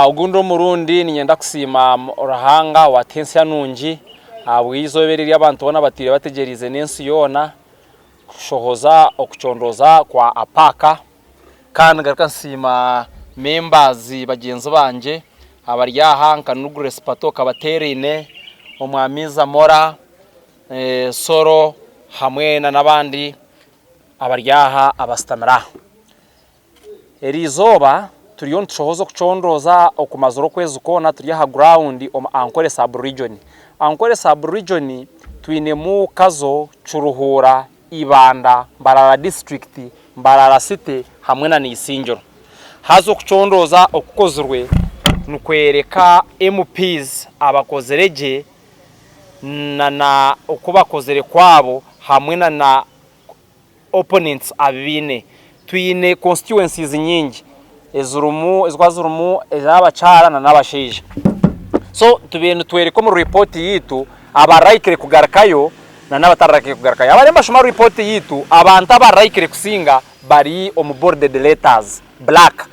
Ogundi omurundi niinyenda kusiima Ruhanga owaatuha ensya nungi ahabw'eizooba eri eri abantu boona batwire bategyereize n'ensi yoona kushohoza okucondooza kwa Apaaka. Kandi ngaruka nsiima members bagyenzi bangye abari aha nka Nugres Pato Kabateeraine, Omwami Zamora, Soro hamwe n'abandi abari aha abasitamire aha. Eri izooba turiyo nitushohoza okucondooza okumazire okwezi kwona turi aha ground omu Ankole sub region. Ankole sub region twinemu Kazo, Kiruhura, Ibanda, Mbarara district, Mbarara city hamwe na Isingiro. Haza okucondooza okukozirwe nikworeka MPs abakozire gye na na oku bakozire kwabo hamwe na na opponents abu baine. Twine constituencies nyingi ezirimu ezikuba zirimu ez'abakyara na n'abashaija. So tubaire nitworeka omu report yaitu abarahikire kugarukayo na n'abatarahikire kugarukayo. Abariyo nibashoma report yaitu, abantu abarahikire kusinga bari omu bolded letters, black.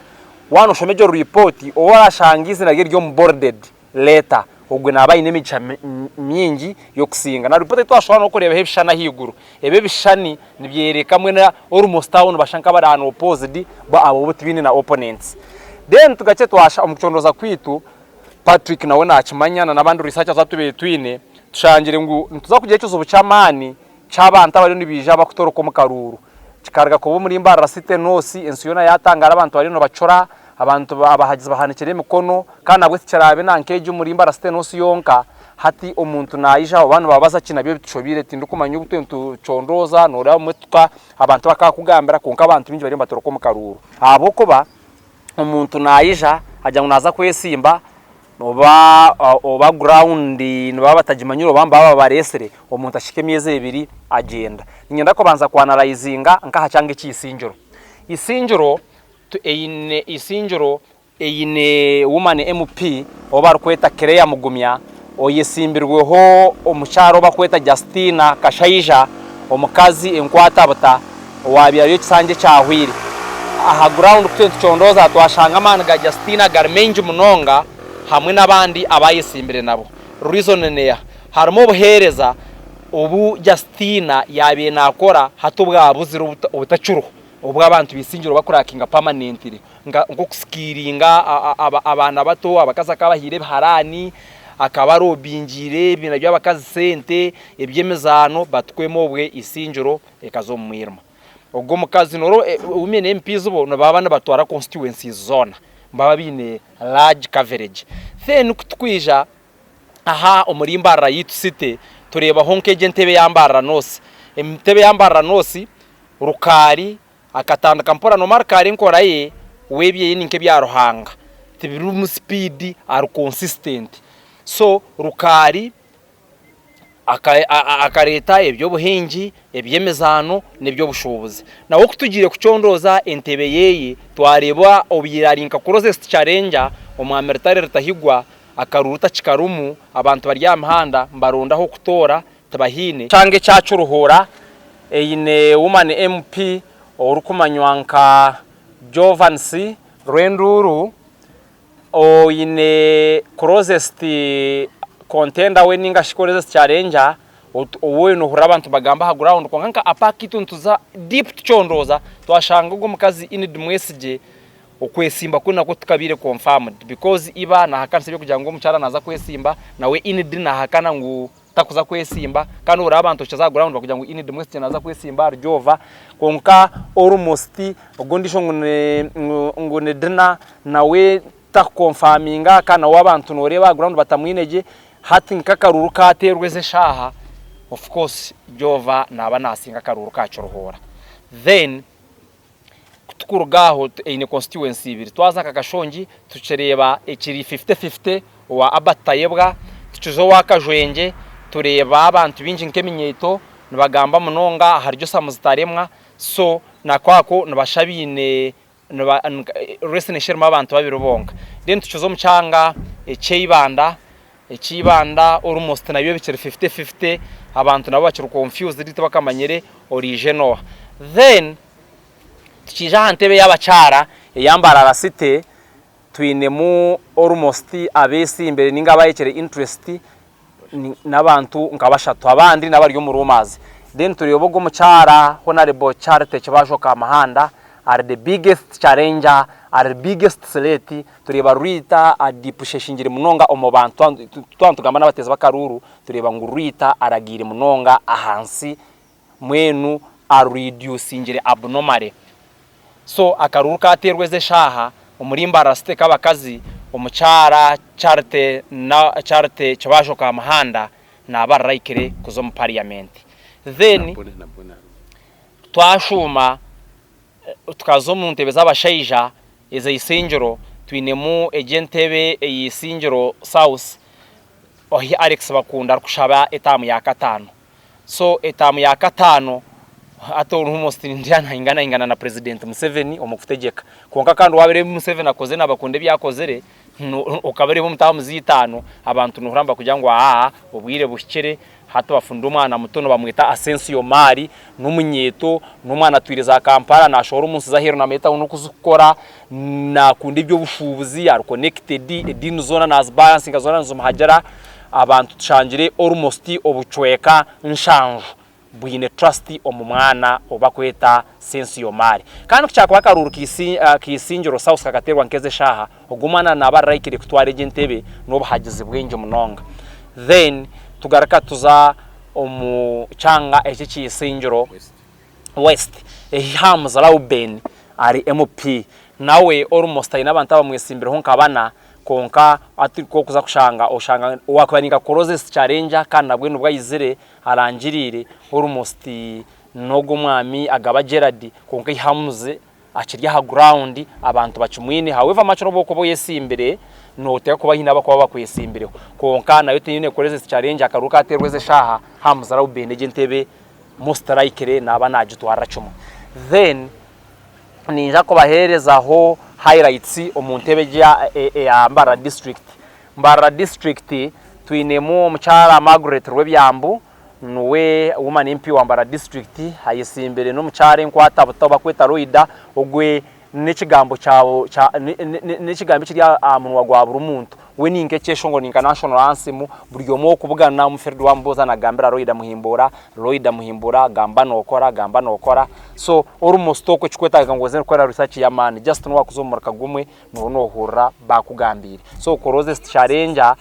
Waaba noshoma egyo report, ou orashanga eizina rye riri omu bolded, letter, ogwe naaba aine emigisha mingi y'okusinga. Na report ei twashoma n'okureebaho ebishushani ahaiguru. Ebi ebishushani nibyoreka mbwenu almost aho nibashusha nk'abari unopposed bo abo bo tibaine na opponents. Then tugakye twasha omu kucondooza kwaitu, Patrick nawe naakimanya na n'abandi researchers abu tubaire twine, tushangire ngu nituza kugira ekizibu ky'amaani ky'abantu abariyo nibaija bakutoroka omu karuuru. Kikaruga kuba omuri Mbarara City North, ensi yoona yaatangaara abantu bariyo nibacura, abantu abahagizi bahanikire emikono, kandi nabwo tikiraabe na nk'egyo omuri Mbarara City North yonka, hati omuntu naija oba nibabaza ki nabyo bitushobeire tindikumanya obu twe nitucondooza nooreeba obumwe tuka abantu bakakugambira kwonka abantu baingi bariyo nibatoroka omu karuuru ahabw'okuba omuntu naija agira ngu naaza kwesimba oba oba ground nibaba batagimanyire oba nibaba babareetsire, omuntu ahika emyezi ebiri agyenda. Niinyenda kubanza ku analyzinga nk'aha kyanga eky'eisingiro. Eisingiro eine eisingiro eine woman MP ou barikweta Clare Mugumya oyetsimbirweho omukyara ou barikweta Justina Kashaija omukazi enkwatabuta owaabaire ari ekisanja ekyahweire. Aha ground ku turi nitucondooza twashanga amaani ga Justina gari maingi munonga hamwe n'abandi abayetsimbire nabo. Reason neeha? Harimu obuheereza obu Justina yaabaire naakora hati obwabuzire obutakiriho obu abantu b'eisingiro bakurakinga permanently nk'okusikiringa abaana bato, abakazi akaba abahaire ebiharaani, akaba arobingiire ebibiina by'abakazi sente, eby'emizaano but kwema obwe eisingiro ekaza omu mwirima. Ogwo omukazi nooreeba women MPs bo nibaba nibatwara constituencies zoona, nibaba baine large coverage. Then ku turikwija aha omuri Mbarara yaitu city tureebaho nk'egi entebe ya Mbarara North, entebe ya Mbarara North Rukaari akatandika mpora noomanya Rukaari enkora ye we ebyeye ni nk'ebya Ruhanga tibirimu sipiidi ari consistent so Rukaari Akareeta eby'obuhingi, eby'emizaano n'eby'obushuubuzi. Nawe ku tugiire kucondooza entebe ye, twareeba obaire ari nka closest challenger, Omwami Rutare Rutahigwa, akaruuru takikarumu, abantu bari aha mihanda nibaronda ah'okutoora tibahaine. Kyanga ekya Kiruhura eine Woman MP orikumanywa nka Jovancy Rwenduru. Oine closest contender we ninga shi closest challenger ou oriyo nohurira abantu nibagamba aha ground kwonka nka Apac itwe nituza deep tucondooza twashanga ogwo omukazi Enid Mwesigye okwesimba kwe nakwo tikabaire confirmed because iba nahakanisa eby'okugira ngu omukyara naza kwesimba nawe Enid nahakana ngu takuza kwesimba kandi oraba abantu okiza aha ground bakugira ngu Enid Mwesigye naza kwesimba ahari Jova kwonka almost ogwo ondiijo ngu ni Dina nawe takukonfaminga kandi nawe abantu noreeba aha ground batamwine gye hati nk'akaruuru kateerwa ezi eshaaha of course Jova naaba nasinga akaruuru ka Kiruhura then Ku tukuruga aho eine constituency ibiri twaza nka Kashongi tukireeba ekiri 50-50 owa Albert Tayebwa, tukiza owa Kajwengye tureeba abantu baingi nk'eminyeeto nibagamba munonga ahari Jotham Zitaremwa so nako ako nibashusha baine race neshusha erimu abantu babiri bonka. Then tukiza omu kyanga eky'eibanda, eky'eibanda almost nabyo bikiri 50-50 abantu nabo bakiri confused tibakamanyire oraije n'oha. Then tukiija aha ntebe y'abakyara eya Mbarara City. Twinemu almost abeesimbire ninga abayekire interest n'abantu nka bashatu abandi n'abari omu rumours. Then tureeba ogwo omukyara Honarable Charity Kibajo Kamuhanda ari the biggest challenger, ari biggest threat, tureeba Rita adipusheshingire munonga omu bantu twaba nitugamba n'abateezi b'akaruuru tureeba ngu Rita aragiire munonga ahansi mbwenu areducingire abnormally. So akaruuru kateerwa ezi eshaaha omuri Mbarara City k'abakazi, omukyara Charity na Charity Kibajo Kamuhanda naaba araraikire kuza omu parliament. Then twashuuma tukaza omu ntebe z'abashaija ez'eishengyero twinemu egi entebe ey'eishengyero South ahi Alex Bakunda arikushaba etaamu ya kataano. So etaamu ya kataano hati almost ningira nainganaingana na president Museveni omu kutegyeka. Kwonka kandi waaba oreeba ebi Museveni akozire na Bakunda ebi akozire, okaba oreeba omu taamu z'eitaano abantu noohurira nibakugira ngu aa obwire buhikire, hati bafunire omwana muto nibamweta Asensio Mari, n'omunyeeto, n'omwana atwire za Kampala naashohora omu nsi z'aheeru naamanya etawuni oku zikukora, naakunda eby'obushuubuzi, ari connected, ediini zoona naazibalansinga zoona nizimuhagira. Abantu tushangire almost obucweka nshanju bwine trust omu mwana ou bakweta Sensio Mari. Kandi ku kyakuba akaruuru ka Isingiro South kakateerwa nk'ezi eshaaha, ogwo omwana naaba ari likely kutwara egyo entebe n'obuhagizi bwingi munonga. Then tugaruka tuza omu kyanga eki ekya Isingiro West, ehi Hams Rauben ari MP. Nawe almost aine abantu abamwetsimbireho nka bana Kwonka hati ku orikuza kushanga, oshanga owaakuba ari nka closest challenger kandi nabwe nibwo aizire arangiriire almost n'ogwo omwami Agaba Gerald kwonka eihamuze akiri aha ground abantu bakimwine however much n'obu orikuba oyesimbire nooteekwa kuba haine abakuba bakwesimbireho kwonka nayo tihaine closest challenger akaruuru kaateerwa ezi eshaaha Hamuza Reuben egyo entebe most likely naaba naagitwarira kimwe. Then Ninja kubaheerezaho highlights omu ntebe egi eya Mbarara district. Mbarara district twinemu omukyara Margaret Rwebyambu niwe woman MP wa Mbarara district ayetsimbire n'omukyara enkwata buta ou barikweta Loida ogwe n'ekigambo n'ekigambo ekiri aha munwa gwa buri muntu. We ni nk'ekyeshongoro ni nka national anthem buri omwe ow'okubugana omu field wamubuuza nagambira Loida Muhimbuura, Loida Muhimbuura gamba nookora, gamba nookora. So almost okwo ekikwetaaga ngu oze kukora research y'amaani just n'owakuza omu murika gumwe nooba noohurira baakugambiire. So closest challenger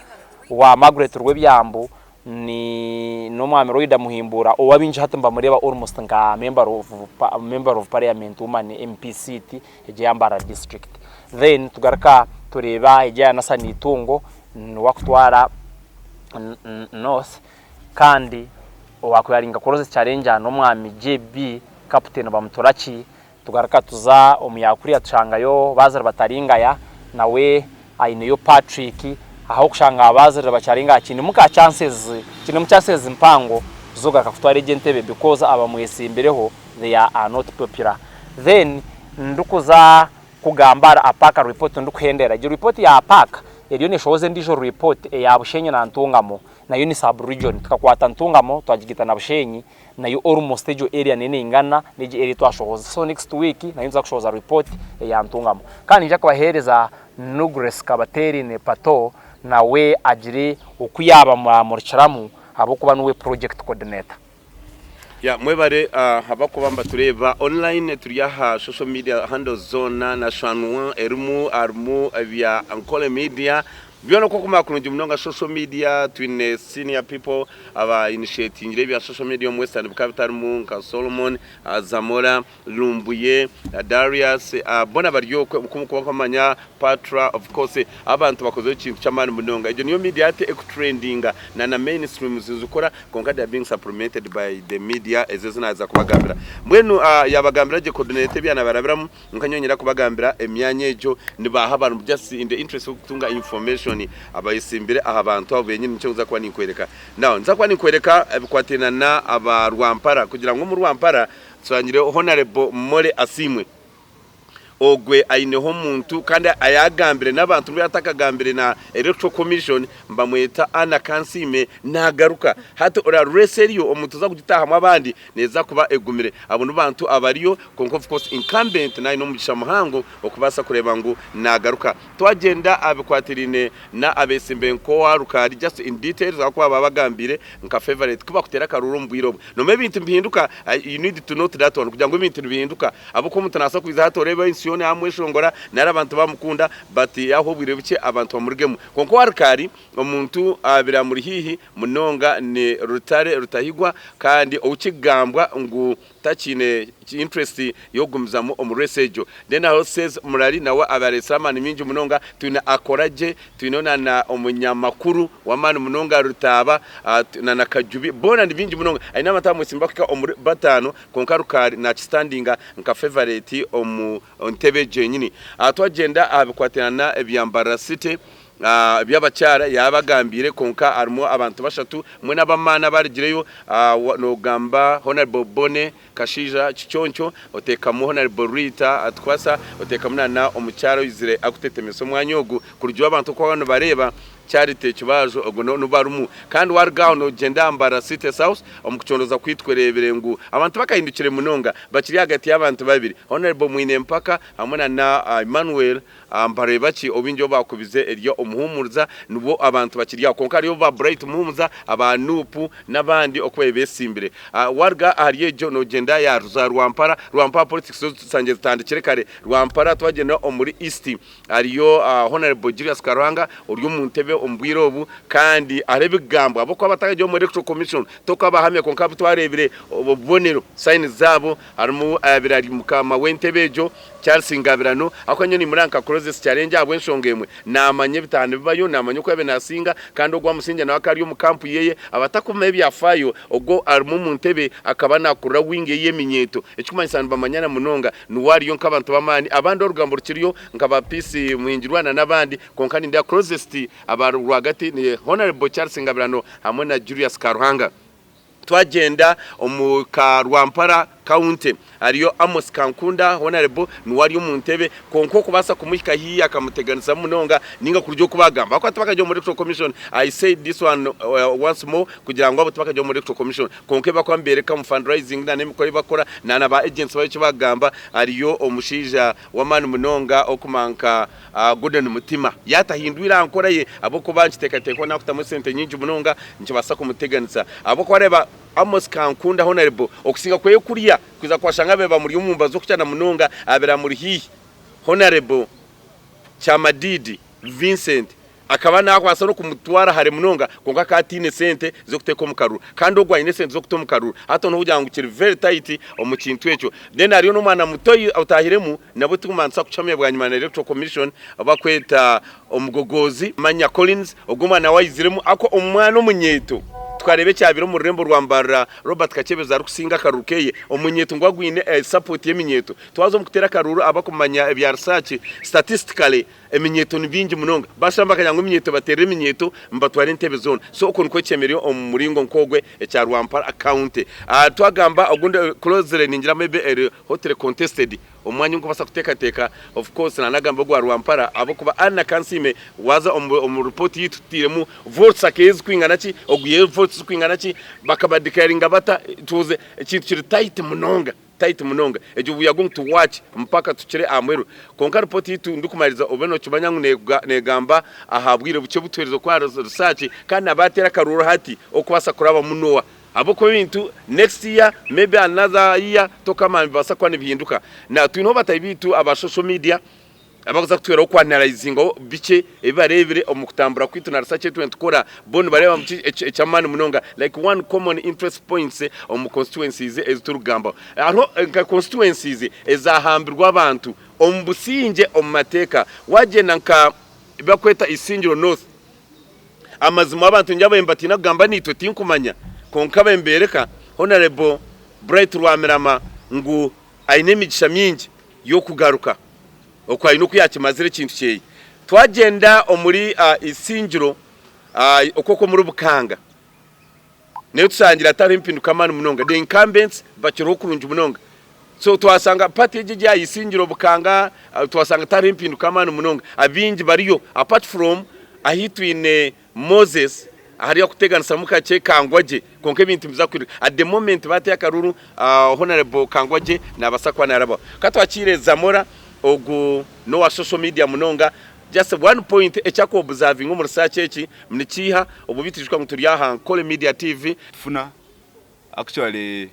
wa Margaret Rwebyambu ni n'omwami Loida Muhimbuura ou abaingi hati nibamureeba almost nka member of member of parliament woman MP seat egyo eya Mbarara district. Then tugaruka tureeba egyo eya Nassan Itungo niwe akutwara North kandi owaakubaire ari nka closest challenger n'omwami JB Captain Bamuturaki. Tugaruka tuza omu ya kuriya tushangayo Bazire Bataringaya nawe aineyo Patrick ahabw'okushanga Bazire Bakyaringaya kinemu ka chances kinemu chances mpango z'okugaruka kutwara egyo entebe because abamwetsimbireho they are not popular. Then ndikuza kugamba ahari Apac report ndikuhendera, egyo report ya Apac eriyo neshohoza endiijo report eya Bushenyi na Ntungamo nayo ni sub region tukakwata Ntungamo twagigaita na Bushenyi nayo almost egyo area neyo neingana negyo area eyitwashohoza so next week nayo nituza kushohoza report eya Ntungamo. Kandi ninyija kubahereza Nugres Kabaterine Pato nawe agire oku yabamurikiramu ahabw'okuba niwe project coordinator. Ya mwebare abakuba nibatureeba online turi aha social media handles zoona na Shanwa erimu harimu ebya Ankole media Byona okwo kumara kurungi munonga social media twine senior people aba initiatingire ebya social media omu western bikaba bitarimu nka Solomon, Zamora, Lumbuye, Darius bona bari okwe oku mukuba kumanya Patra of course abantu bakozire ekintu kyamani munonga egyo niyo media hati ekutrendinga na na mainstreams nizikora kwonka they are being supplemented by the media ezo ezinaza kubagambira mbwenu yabagambira gye coordinator ebyanabarabiramu Nka nyowe nyenda kubagambira emyanya egyo nibaaha abantu just in the interest y'okutunga information abayesimbire aha bantu abo benyini nikyo nza kuba ninkwereka. Now nza kuba ninkwereka ebikwatiraine na aba Rwampara kugira ngu omu Rwampara tushangire Honarebo Molly Asiimwe. Ogwe aineho omuntu kandi ayagambire n'abantu n'obu atakagambire na Electoral Commission nibamweta Anna Kansiime nagaruka. Hati ora race eriyo omuntu oza kugitahamu abandi neza kuba egumire. Abo nibo bantu abariyo kwonka of course incumbent nawe aine omugisha muhango okubaasa kureeba ngu nagaruka. Twagyenda aha bikwatiraine na abesimbe nk'owa Rukari just in details ahakuba babagambiire nka favourite kubakuteera akaruuru omu bwire obwo. Nomanya ebintu nibihinduka you need to note that one kugira ngu ebintu nibihinduka ahabw'okuba omuntu nabaasa kwija hati oreebe ensi yoona yamweshongora nari abantu bamukunda but yahwa obwire bukye abantu bamurugemu. Kwonka owa Rukari omuntu abaire amuri haihi munonga ni Rutare Rutahigwa kandi ou kikugambwa ngu takiine interest y'okugumizamu omu race egyo. Then hariho Sez Murari nawe abaire aretsire amaani maingi munonga, twine Akoragye, twine na na omunyamakuru w'amaani munonga Rutaaba na na Kajubi boona ni baingi munonga. Aine abantu abamwetsimba kuhika omuri bataano kwonka Rukaari nakistandinga nka favourite omu ntebe egyo yenyini. Twagyenda aha bikwatiraine na ebya Mbarara City, Eby'abakyara yaabagambiire kwonka harimu abantu bashatu mbwenu ab'amaani abarugireyo nogamba Honourable Bonny Kashaija Kiconco, oteekamu Honourable Rita Atukwasa, oteekamu nana omukyara oizire arikutetemesa omwanya ogu kurugiirira abantu oku baba nibareeba Charity Ekibaajo ogwo niwe barimu. Kandi waruga aho nogyenda aha Mbarara City South omu kucondooza kwaitu twereebire ngu abantu bakahindukire munonga bakiri ahagati y'abantu babiri Honourable Mwine Mpaka hamwe nana Emmanuel Mbareeba ki obwingi obu baakubize erya Omuhuumuriza nibwo abantu bakiri aho. Kwonka hariyo ba Bright Muhumuza, aba Nup n'abandi oku baabaire beesimbire. Waaruga ahari egyo noogyenda ya za Rwampara. Rwampara politics zo zishangire zitandikire kare. Rwampara twagyenda omuri East hariyo Honourable Julius Karuhanga ori omu ntebe omu bwire obu kandi hariho ebigambo ahabw'okuba batakagiire omu Electoral Commission tokabahamya kwonka abu twareebire obubonero, signs zaabo harimu ayabaire ari mukama w'entebe egyo Charles Ngabirano, ahakuba nyowe nimureba nka closest challenge ahabw'enshonga emwe, naamanya ebitaano bibayo, naamanya oku yaabaire naasinga, kandi ogwo amusinga nawe akaba ari omu kampu yeye, abatakumanya ebyafaayo, ogwo arimu omu ntebe akaba naakurira wing ye y'eminyeeto, ekikumanyisa nibamanyana munonga, niwe ariyo nk'abantu b'amaani, abandi orugambo rukiriyo nka ba Peace Muhingirwa na n'abandi, kwonka nindeeba closest aba rwagati ni Honourable Charles Ngabirano hamwe na Julius Karuhanga. Twagyenda omu ka Rwampara County hariyo Amos Kankunda Honourable niwe ari omu ntebe kwonka okubaasa kumuhika haihi akamuteganisamu munonga ninga kuruga oku bagamba ahabw'okuba tibakagya omu Electoral Commission I said this one once more kugira ngu abo tibakagya omu Electoral Commission kwonka ebi barikuba nibereka omu fundraising na n'emikoro ei barikukora na na ba agents babo eki bakugamba hariyo omushaija w'amaani munonga orikumanywa nka Gordon Mutima yaatahindwire aha nkora ye ahabw'okuba nkiteekateeka ku naakutamu esente nyingi munonga nikibaasa kumuteganisa ahabw'okuba reeba Amos Kankunda Honourable okusinga kwe kurya kwija kwashanga abaire bamuri omu mbazo kukyana munonga abaire amuri haihi Honourable Kyamadidi Vincent akaba naabaasa n'okumutwara hare munonga kwonka akaba ataine sente z'okuteeka omu karuru kandi ogwo aine esente z'okuta omu karuru hati n'okugira ngu kiri very tight omu kintu ekyo then hariyo n'omwana muto otaahiremu Nabwo tikumansa kukihamya bwanyima na Electoral Commission abakweta omugogoozi Manya Collins ogwo omwana we aiziremu ahabw'okuba omwana omunyeeto tukareeba ekyabaire omu rurembo rwa Mbarara Robert Kakyebezi arikusinga akaruru keye omunyeeto ngu agwine support y'eminyeeto twaza omu kuteera akaruru abakumanya ebya research statistically Eminyeeto ni bingi munonga. Bashamba bakagira ngu eminyeeto bateerere eminyeeto nibatwara entebe zoona. So okwo nikwo kyemereire omu muringo nk'ogwo ekya Rwampara County. Twagamba ogundi closely ningira maybe eri hotly contested omu mwanya ogu nkubaasa kuteekateeka of course nanagamba ogwa Rwampara ahabw'okuba Anna Kansiime waaza omu report yaitu tutairemu votes akaihe zirikwingana ki, ogwiheyo votes zirikwingana ki, bakabadeclaringa bata, it was ekintu kiri tight munonga. Tight munonga egyo we are going to watch mpaka tukire aha muheru kwonka report yaitu ndikumariza obe nokimanya ngu negamba aha bwire bukye obutuherize kukora research kandi nabateera akaruuru hati okubaasa kurabamu noa ahabwokuba ebintu next year maybe another year tokamanya nibibaasa kuba nibihinduka na twineho batahi baitu aba social media Abarikuza kutuhweraho ku analyzingaho bikye ebi bareebire omu kutambura kwaitu na research ei turiyo nitukora, bo nibareeba ngu eky'amaani munonga like one common interest points omu constituencies ezi turikugambaho. Hariho nka constituencies ezahambirwe abantu omu busingye omu mateeka. Wagyenda nka ebi barikweta Isingiro North, amazima abantu nyowe ababaire nibatiina kugamba naitwe tinkumanya kwonka bembeereka Honourable Bright Rwamirama ngu aine emigisha mingi y'okugaruka oku aine oku yaakimazire ekintu kyeye. Twagyenda omuri Isingiro okwo okw'omuri Bukanga nayo tushangire hatariho empinduka y'amaani munonga. The incumbents bakiriho kurungi munonga. So twasanga party egi egyayisingire obukanga twasanga tihariho empinduka y'amaani munonga. Abaingi bariyo apart from ahi twine Moses ahari akuteganisamu kakye Kangwagye kwonka ebintu nibiza kuhinduka. At the moment bateyo akaruru Honarable Kangwagye nabasa kuba narabaho. Ka twakiire Zamora ogu nowa social media munonga just one point eki aku observinga omu research eki nikiiha obu beitu ijuka ngu turi aha Nkole Media TV. Tufuna Actually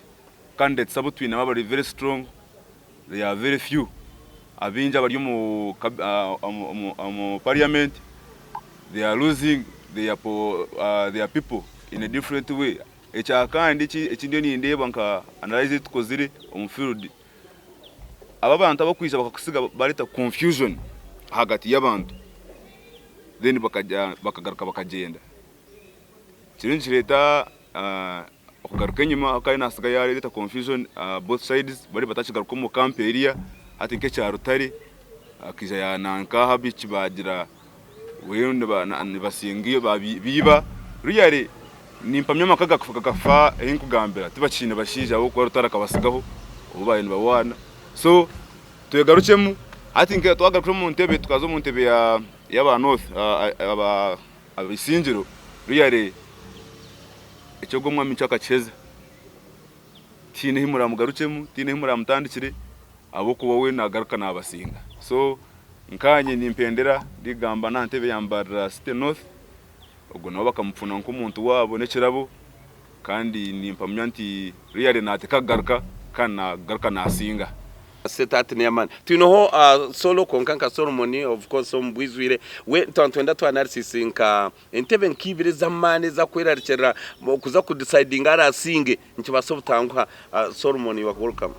candidates abu twinemu abari very strong they are very few. Abaingi abari omu omu parliament they are losing their their people in a different way. Ekyakandi eki ndiyo nindeeba nka analyse ei tukozire omu field, aba abantu abakwija bakakusiga bareeta confusion ahagati y'abantu then bakagaruka bakagyenda. Kiriyo nikireeta okugaruka enyima kandi nasiga yareeta confusion both sides bari batakigaruka omu camp eriya hati nk'ekya Rutare akaija yananka aha abaishiki bagira nibasinga biiba really nimpamya amaka gakafa ahi nkugambira tibakiine bashaija ahabw'okuba Rutare akabasigaho obu baabaire nibarwana so twegarukyemu hati twagaruka omu ntebe tukaza omu ntebe y'aba North Abaisingiro really eki ogwo omwami nikyo akakiheza tihaine ahu muramugarukyemu tihaine ahu muramutandikire ahabw'okuba we nagaruka nabasinga so nkanye nimpendera ndigamba n'aha ntebe ya Mbarara City North ogwo nawe bakamufuna nk'omuntu waabo n'ekirabo kandi nimpamya nti really nateeka kugaruka kandi nagaruka nasinga. Setaati n'ey'amaani. Twineho Solo kwonka nka Solomon of course omu bwijwire we nituba nitwenda tu analysis nka entebe nka ibiri ez'amaani ezakwerarikirira kuza ku decidinga araasinge nikibaasa obutanguha. Solomon you are welcome.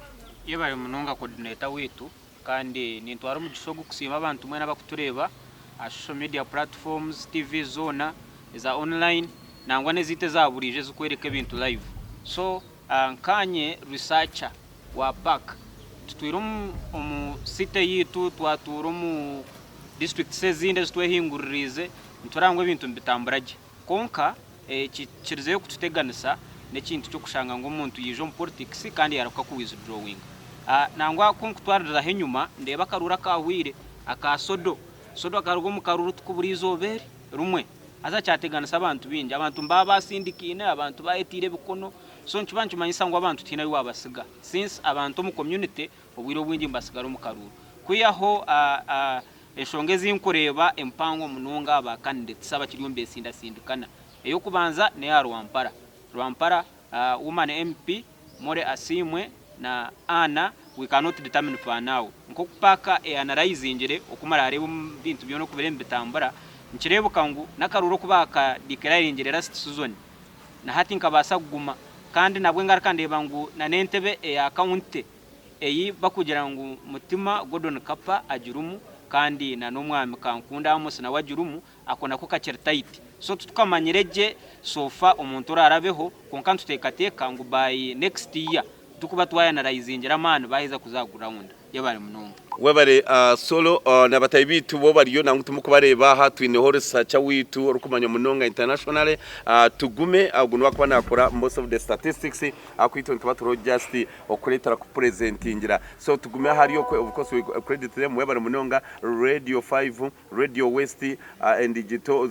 Yebare munonga coordinator waitu kandi nintwara omugisha ogu kusiima abantu mwena abakutureeba aha social media platforms, TV zoona eza online nangwa n'ezaitu eza buriijo ezikworeka ebintu live. So nkanye researcher wa park. Tutwire omu city yaitu, twatuura omu districts ezindi ezitwehinguririize, nitureba ngu ebintu nibitambura gye. Kwonka ekikirizeyo kututeganisa n'ekintu ky'okushanga ngu omuntu yaija omu politics kandi yarahuka ku withdrawinga. Nangwa ku nkutwaririzaho enyima, ndeeba akaruuru akaahweire aka Sodo. Sodo akaruga omu karuuru tikubura eizooba eri rimwe. Haza kyateganisa abantu baingi. Abantu nibaba baasindikaine, abantu baayetaire ebikono. So nikiba nikimanyisa ngu abantu tihaine ahu waabasiga since abantu omu community obwire obwingi nibasigara omu karuuru. Kwihaho enshonga ezi nkureeba empango munonga aha ba candidates abakiriyo nibesindasindikana, ey'okubanza n'eya Rwampara. Rwampara woman MP Molly Asiimwe na Anna we cannot determine for now. Nk'oku paaka eanalysingire oku muraareebe ebintu byona oku biriyo nibitambura, nikireebeka ngu n'akaruuru oku baaka declaringire last season, na hati nkabaasa kuguma kandi nabwe ngaruka ndeeba ngu na n'entebe eya county ei bakugira ngu Mutima Gordon Kapa agirimu kandi na n'omwami Kankunda Amos nawe agirimu ako nako kakiri tight so titukamanyire gye so far omuntu orarabeho kwonka nituteekateeka ngu by next year tukuba twayanarayizingire amaani baaheza kuza aha ground. Yebare munonga. Webare Solo na batahi baitu bo bariyo nangwa timukubareeba aha twineho researcher waitu orikumanywa munonga internationally Tugume ogu niwe arikuba nakora most of the statistics ahakuba itwe nituba turiho just okukuretera kukupresentingira so Tugume ahari okwe of course we credit them webare munonga Radio 5, Radio West and Gito.